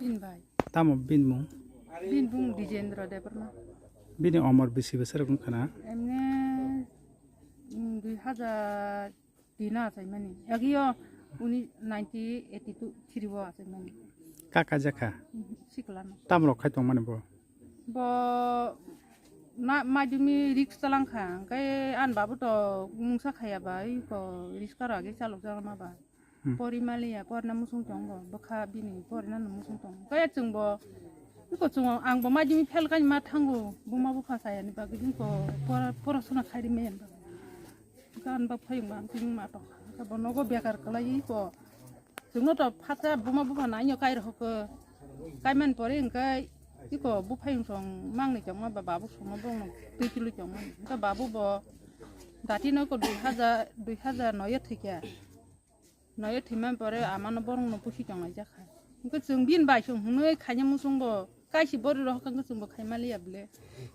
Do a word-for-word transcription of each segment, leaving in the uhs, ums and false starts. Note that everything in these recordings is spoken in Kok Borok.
Bin bai. Tamo bin mung? Bin bung Dijendra Debbarma. Bini omor bisi bwsarok wngkha na? Emne, mm, dui hajar tin o achaimani. Agio uni nineteen eighty-two three o achaimani. Kaka jakha? Mhm, siklano. Tamrok khai tongmani bo? Bo na madhyamik risk chalangkha, hwnkhe ani babu to mungsa khaya ba, iko risk karo age chalok jalma ba. Hmm. Pori maliya, porina musung tongo, bwkha bini porina no musung tongo. Kaya chwngbo, iko chwng ang bo madhyamik fail kani ma thango, buma bupha sayani bagwi iko pora-, porasona khairi maya bagwi. Gan ba phayung ba ang tini ma tong. Bo nogo bekar kwlai iko. Chwngno to phatsa buma bupha naino kai rohok. Kai man pore hwnkhe iko buphayung song mangni tongma ba babu songma bongno twi tuli tongma. Hwnkhe babu bo dati no iko dui hajar, dui hajar noyo thwikha. Noyo thwimani pore amano borokno pusi tonglaijak kha. Hwnkhe chwng bini bai chwng hwnwi khaina muchungbo kaisi borok rok hwnkhe chwngbo khaimaliya bwle.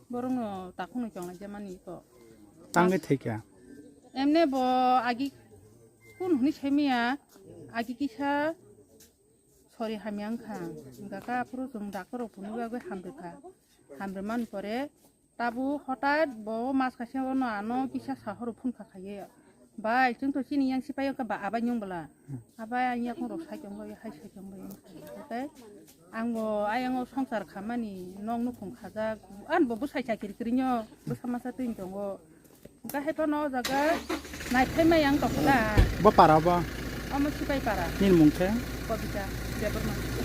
Borokno takhukno tonglaijamani iko. Tangwi thwikha? Emne bo agi kun hwnwi saimaya, agi kisa sori hamya wngkha. Hwnkhe aphuru chwng doctor rok phunukgwi hamrwkha. Hamrwmani pore Tabuk hotat bo mas kaisa no ano kisa sahoro phone kha khaye. Bai, chwng to chini yang sipai ka ba abai nyung bala. Abai ang yakung rok sai tong bai, hai sai tong bai. Tei ang bo ayang o songsar khamani nong nukhung khajak. An bo bwsai chakiri kiri nyo, bwsa masa twi tongo. Ka hai phano o jaga nai phai mai ang tok da. Bo para bo? Omo sipai para. Nini mung khe? Kobita Debbarma.